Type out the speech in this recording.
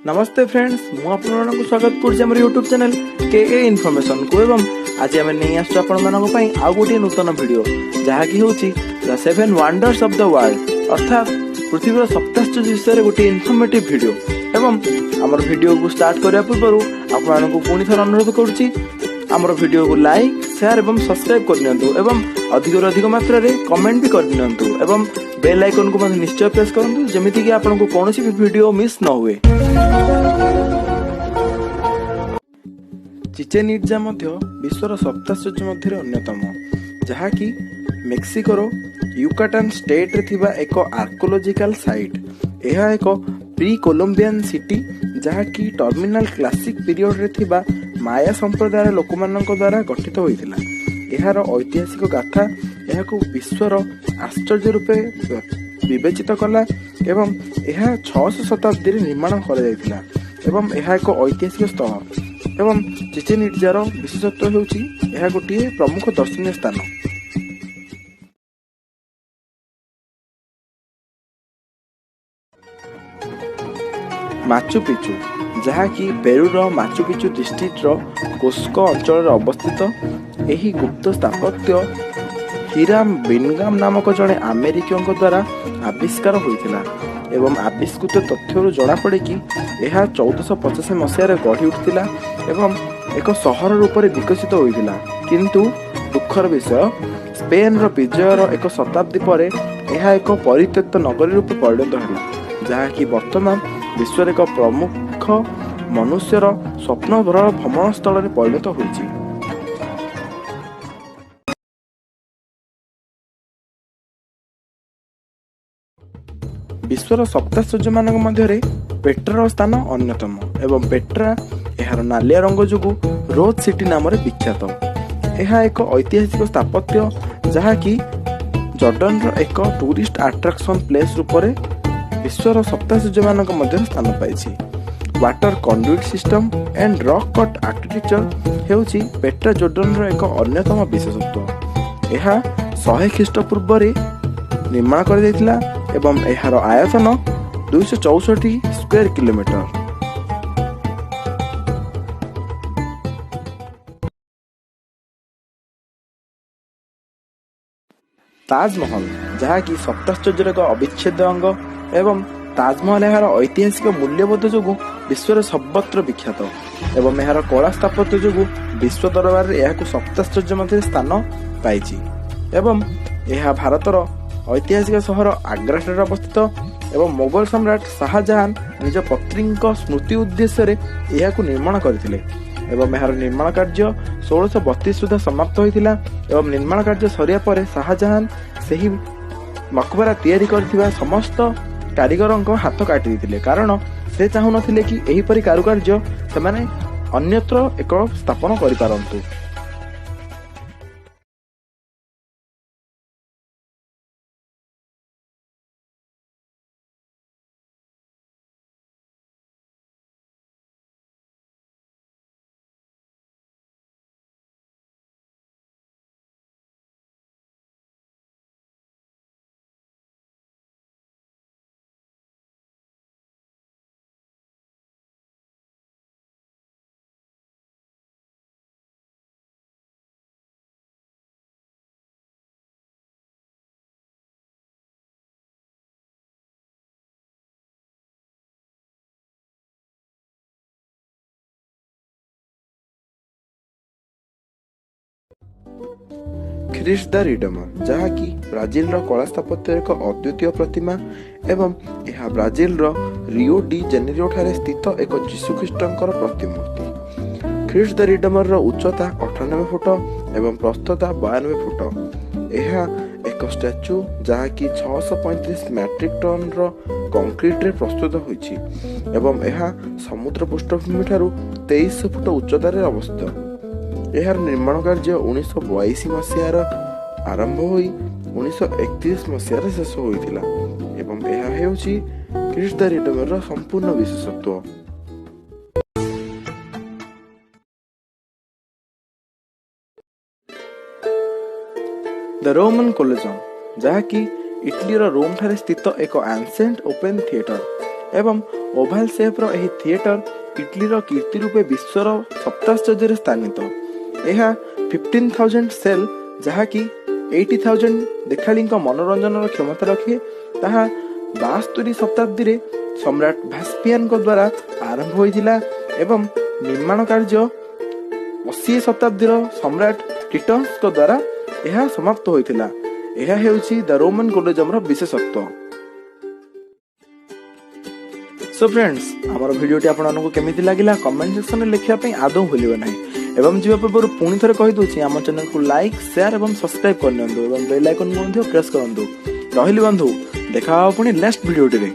ନମସ୍ତେ friends, ମୁଁ ଆପଣମାନଙ୍କୁ ସ୍ୱାଗତ କରୁଛି ଆମର ୟୁଟ୍ୟୁବ୍ ଚ୍ୟାନେଲ୍ କେ ଏ ଇନଫର୍ମେସନ୍କୁ ଏବଂ ଆଜି ଆମେ ନେଇ ଆସୁଛୁ ଆପଣମାନଙ୍କ ପାଇଁ ଆଉ ଗୋଟିଏ ନୂତନ ଭିଡ଼ିଓ, ଯାହାକି ହେଉଛି the seven wonders of the world, ଅର୍ଥାତ୍ ପୃଥିବୀର ସପ୍ତାଶ୍ଚର୍ଯ୍ୟ ବିଷୟରେ ଗୋଟିଏ ଇନଫର୍ମେଟିଭ୍ ଭିଡ଼ିଓ। ଏବଂ ଆମର ଭିଡ଼ିଓକୁ ଷ୍ଟାର୍ଟ କରିବା ପୂର୍ବରୁ ଆପଣମାନଙ୍କୁ ପୁଣି ଥରେ ଅନୁରୋଧ କରୁଛି, ଆମର ଭିଡ଼ିଓକୁ ଲାଇକ୍, ସେୟାର ଏବଂ ସବସ୍କ୍ରାଇବ୍ କରିନିଅନ୍ତୁ ଏବଂ ଅଧିକରୁ ଅଧିକ ମାତ୍ରାରେ କମେଣ୍ଟ ବି କରିନିଅନ୍ତୁ ଏବଂ ବେଲ୍ ଆଇକନ୍କୁ ମଧ୍ୟ ନିଶ୍ଚୟ ପ୍ରେସ୍ କରନ୍ତୁ, ଯେମିତିକି ଆପଣଙ୍କୁ କୌଣସି ବି ଭିଡ଼ିଓ ମିସ୍ ନ ହୁଏ। ଚିଚେନ୍ ଇଟ୍ଜା ମଧ୍ୟ ବିଶ୍ୱର ସପ୍ତାଶ୍ଚର୍ଯ୍ୟ ମଧ୍ୟରେ ଅନ୍ୟତମ, ଯାହାକି ମେକ୍ସିକୋର ୟୁକାଟାନ୍ ଷ୍ଟେଟ୍ରେ ଥିବା ଏକ ଆର୍କୋଲୋଜିକାଲ ସାଇଟ୍। ଏହା ଏକ ପ୍ରି କୋଲମ୍ବିଆନ୍ ସିଟି, ଯାହାକି ଟର୍ମିନାଲ କ୍ଲାସିକ୍ ପିରିୟଡ଼ରେ ଥିବା ମାୟା ସମ୍ପ୍ରଦାୟର ଲୋକମାନଙ୍କ ଦ୍ୱାରା ଗଠିତ ହୋଇଥିଲା। ଏହାର ଐତିହାସିକ ଗାଥା ଏହାକୁ ବିଶ୍ୱର ଆଶ୍ଚର୍ଯ୍ୟ ରୂପେ ବିବେଚିତ କଲା ଏବଂ ଏହା 600 ଶତାବ୍ଦୀରେ ନିର୍ମାଣ କରାଯାଇଥିଲା ଏବଂ ଏହା ଏକ ଐତିହାସିକ ସ୍ଥଳ। ଏବଂ ଚିଚେନ୍ ଇଟ୍ଜାର ବିଶେଷତ୍ୱ ହେଉଛି ଏହା ଗୋଟିଏ ପ୍ରମୁଖ ଦର୍ଶନୀୟ ସ୍ଥାନ। ମାଚୁ ପିଚୁ, ଯାହାକି ପେରୁର ମାଚୁ ପିଚୁ ଡିଷ୍ଟ୍ରିକ୍ଟର କୋସ୍କୋ ଅଞ୍ଚଳରେ ଅବସ୍ଥିତ। ଏହି ଗୁପ୍ତ ସ୍ଥାପତ୍ୟ ହିରାମ ବିନଗାମ ନାମକ ଜଣେ ଆମେରିକୀୟଙ୍କ ଦ୍ୱାରା ଆବିଷ୍କାର ହୋଇଥିଲା ଏବଂ ଆବିଷ୍କୃତ ତଥ୍ୟରୁ ଜଣାପଡ଼େ କି ଏହା 1450 ମସିହାରେ ଗଢ଼ି ଉଠିଥିଲା ଏବଂ ଏକ ସହର ରୂପରେ ବିକଶିତ ହୋଇଥିଲା। କିନ୍ତୁ ଦୁଃଖର ବିଷୟ, ସ୍ପେନ୍ର ବିଜୟର ଏକ ଶତାବ୍ଦୀ ପରେ ଏହା ଏକ ପରିତ୍ୟକ୍ତ ନଗରୀ ରୂପେ ପରିଣତ ହେଲା, ଯାହାକି ବର୍ତ୍ତମାନ ବିଶ୍ୱର ଏକ ପ୍ରମୁଖ ମନୁଷ୍ୟର ସ୍ୱପ୍ନଭର ଭ୍ରମଣସ୍ଥଳରେ ପରିଣତ ହୋଇଛି। ବିଶ୍ୱର ସପ୍ତାଶ୍ଚର୍ଯ୍ୟମାନଙ୍କ ମଧ୍ୟରେ ପେଟ୍ରାର ସ୍ଥାନ ଅନ୍ୟତମ ଏବଂ ପେଟ୍ରା ଏହାର ନାଲିଆ ରଙ୍ଗ ଯୋଗୁଁ ରୋଜ୍ ସିଟି ନାମରେ ବିଖ୍ୟାତ। ଏହା ଏକ ଐତିହାସିକ ସ୍ଥାପତ୍ୟ, ଯାହାକି ଜର୍ଡନର ଏକ ଟୁରିଷ୍ଟ ଆଟ୍ରାକ୍ସନ୍ ପ୍ଲେସ୍ ରୂପରେ ବିଶ୍ୱର ସପ୍ତାଶ୍ଚର୍ଯ୍ୟମାନଙ୍କ ମଧ୍ୟରେ ସ୍ଥାନ ପାଇଛି। Water conduit system and rock cut architecture ହେଉଛି ପେଟ୍ରା ଜର୍ଡନର ଏକ ଅନ୍ୟତମ ବିଶେଷତ୍ୱ। ଏହା 100 ଖ୍ରୀଷ୍ଟପୂର୍ବରେ ନିର୍ମାଣ କରାଯାଇଥିଲା ଏବଂ ଏହାର ଆୟତନ 264 ସ୍କୋୟାର କିଲୋମିଟର। ତାଜମହଲ, ଯାହାକି ସପ୍ତାଶ୍ଚର୍ଯ୍ୟର ଏକ ଅବିଚ୍ଛେଦ୍ୟ ଅଙ୍ଗ ଏବଂ ତାଜମହଲ ଏହାର ଐତିହାସିକ ମୂଲ୍ୟବୋଧ ଯୋଗୁଁ ବିଶ୍ୱରେ ସର୍ବତ୍ର ବିଖ୍ୟାତ ଏବଂ ଏହାର କଳା ସ୍ଥାପତ୍ୟ ଯୋଗୁଁ ବିଶ୍ୱ ଦରବାରରେ ଏହାକୁ ସପ୍ତାଶ୍ଚର୍ଯ୍ୟ ମଧ୍ୟରେ ସ୍ଥାନ ପାଇଛି। ଏବଂ ଏହା ଭାରତର ଐତିହାସିକ ସହର ଆଗ୍ରାଠାରେ ଅବସ୍ଥିତ ଏବଂ ମୋଗଲ ସମ୍ରାଟ ଶାହଜାହାନ ନିଜ ପତ୍ନୀଙ୍କ ସ୍ମୃତି ଉଦ୍ଦେଶ୍ୟରେ ଏହାକୁ ନିର୍ମାଣ କରିଥିଲେ ଏବଂ ଏହାର ନିର୍ମାଣ କାର୍ଯ୍ୟ 1632 ସୁଦ୍ଧା ସମାପ୍ତ ହୋଇଥିଲା। ଏବଂ ନିର୍ମାଣ କାର୍ଯ୍ୟ ସରିବା ପରେ ଶାହଜାହାନ ସେହି ମକବରା ତିଆରି କରିଥିବା ସମସ୍ତ କାରିଗରଙ୍କ ହାତ କାଟି ଦେଇଥିଲେ, କାରଣ ସେ ଚାହୁଁନଥିଲେ କି ଏହିପରି କାରୁକାର୍ଯ୍ୟ ସେମାନେ ଅନ୍ୟତ୍ର ଏକ ସ୍ଥାପନ କରିପାରନ୍ତୁ। ଖ୍ରୀଷ୍ଟ ଦ ରିଡମର, ଯାହାକି ବ୍ରାଜିଲର କଳା ସ୍ଥାପତ୍ୟର ଏକ ଅଦ୍ୱିତୀୟ ପ୍ରତିମା ଏବଂ ଏହା ବ୍ରାଜିଲର ରିଓ ଡି ଜେନେରୋ ଠାରେ ସ୍ଥିତ ଏକ ଯୀଶୁଖ୍ରୀଷ୍ଟଙ୍କର ପ୍ରତିମୂର୍ତ୍ତି। ଖ୍ରୀଷ୍ଟ ଦ ରିଡମରର ଉଚ୍ଚତା 98 ଫୁଟ ଏବଂ ପ୍ରସ୍ଥତା 92 ଫୁଟ। ଏହା ଏକ ଷ୍ଟାଚୁ ଯାହାକି 635 ମ୍ୟାଟ୍ରିକ୍ ଟନ୍ର କଂକ୍ରିଟରେ ପ୍ରସ୍ତୁତ ହୋଇଛି ଏବଂ ଏହା ସମୁଦ୍ର ପୃଷ୍ଠଭୂମି ଠାରୁ 2300 ଫୁଟ ଉଚ୍ଚତାରେ ଅବସ୍ଥିତ। ଏହାର ନିର୍ମାଣ କାର୍ଯ୍ୟ 1922 ମସିହାର ଆରମ୍ଭ ହୋଇ 1931 ମସିହାରେ ଶେଷ ହୋଇଥିଲା ଏବଂ ଏହା ହେଉଛି ଖ୍ରୀଷ୍ଟ ଦ ରିଡମରର ସମ୍ପୂର୍ଣ୍ଣ ବିଶେଷତ୍ୱ। ଦ ରୋମାନ କୋଲେଜମ୍, ଯାହାକି ଇଟାଲୀର ରୋମଠାରେ ସ୍ଥିତ ଏକ ଆନ୍ସେଣ୍ଟ ଓପେନ୍ ଥିଏଟର। ଏବଂ ଓଭାଲ ସେପ୍ର ଏହି ଥିଏଟର ଇଟଲିର କୀର୍ତ୍ତି ରୂପେ ବିଶ୍ୱର ସପ୍ତାଶ୍ଚର୍ଯ୍ୟରେ ସ୍ଥାନିତ। ଏହା 15,000 ସେଲ୍, ଯାହାକି 80,000 ଦେଖାଳିଙ୍କ ମନୋରଞ୍ଜନର କ୍ଷମତା ରଖେ। ତାହା 72 ଶତାବ୍ଦୀରେ ସମ୍ରାଟ ଭାସ୍ପିଆନଙ୍କ ଦ୍ୱାରା ଆରମ୍ଭ ହୋଇଥିଲା ଏବଂ ନିର୍ମାଣ କାର୍ଯ୍ୟ 80 ଶତାବ୍ଦୀର ସମ୍ରାଟ ଟିଟନ୍ସଙ୍କ ଦ୍ୱାରା ଏହା ସମାପ୍ତ ହୋଇଥିଲା। ଏହା ହେଉଛି ଦ ରୋମାନ କୋଲେଜମର ବିଶେଷତ୍ୱ। ସୋ ଫ୍ରେଣ୍ଡସ୍, ଆମର ଭିଡ଼ିଓଟି ଆପଣମାନଙ୍କୁ କେମିତି ଲାଗିଲା କମେଣ୍ଟ ସେକ୍ସନରେ ଲେଖିବା ପାଇଁ ଆଦୌ ଭୁଲିବେ ନାହିଁ। ଏବଂ ଯିବା ପୂର୍ବରୁ ପୁଣି ଥରେ କହିଦେଉଛି, ଆମ ଚ୍ୟାନେଲକୁ ଲାଇକ୍, ସେୟାର ଏବଂ ସବସ୍କ୍ରାଇବ୍ କରିନିଅନ୍ତୁ ଏବଂ ବେଲ୍ ଆଇକନ୍କୁ ମଧ୍ୟ ପ୍ରେସ୍ କରନ୍ତୁ। ରହିଲି ବନ୍ଧୁ, ଦେଖା ହେବ ପୁଣି ନେକ୍ସଟ ଭିଡ଼ିଓଟିରେ।